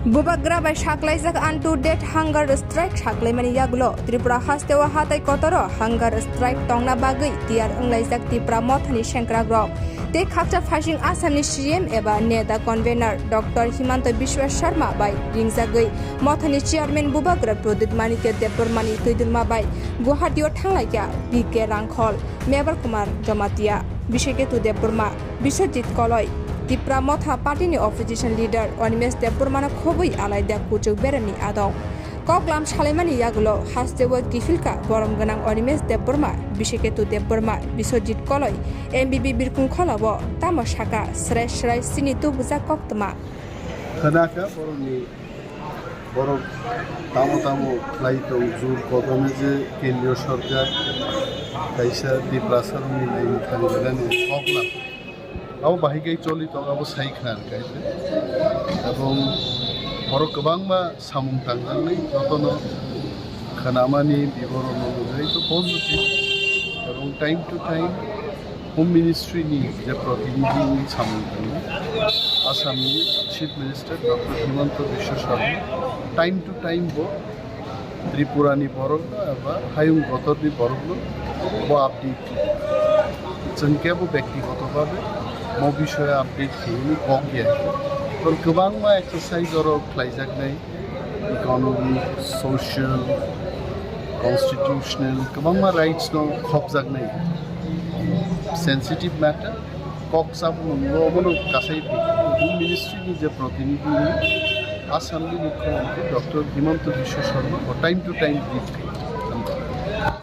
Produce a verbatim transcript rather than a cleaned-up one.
Bubagra bai saklaijak unto death hunger strike saklaimani yagulo Tripura hasteo hatai kotoro hunger strike tongna bagwi tiyar wnglaijak Tipra Mothani sengkrakrok tei khakcha phaising Assamni C M eba neta convener Doctor Himanta Biswa Sharma bai ringjagwi Mothani chairman Bubagra Pradip Manikya Debbarmani twidulma bai Guwahati-o thanglaikha P K Rangkhol, Mebar Kumar Jamatia, Bisheketu Debbarma, Biswajit Koloi, Tipra Motha Party-ni opposition leader Animesh Debbarmano khobwi alaida kuchuk beremni adong. Koklam salaimani yagulo hasteo kiphilka borom gwnang Animesh Debbarma, Bisheketu Debbarma, Biswajit Koloi, M B B Birkung Kholao tamo saka srai srai chini tubujak koktwma. Khwnakha borokni Borok tamo tamo khlai tong, jur kodome je kendriyo sorkar kaisa Tiprasarokni naimwthangni bagwi koklam. Abo bahai khe choli tong, abo sai khna rwkha. Ebong borok kwbangma samung tangjaknai, jotono khwnamani biboronno nugwi to positive. Ebong time to time Home Ministry ni je protinidhi ni samung tangwi Assam ni Chief Minister Doctor Himanta Biswa Sarma time to time bo Tripura ni borok no eba hayung kotor ni borok no bo update khlai. Chwng kebo byaktigoto bhabe mo bishoye update khlaiwi kok ya. Tei kwbangma exercise oro khlaijaknai. Economic, social, constitutional, kwbangma rights no khopjaknai. Sensitive matter, kok sabmung no obono kasai Home Ministry ni je protinidhi ni Assam ni Mukhyamantri Doctor Himanta Biswa Sarma bo time to time brief khlai.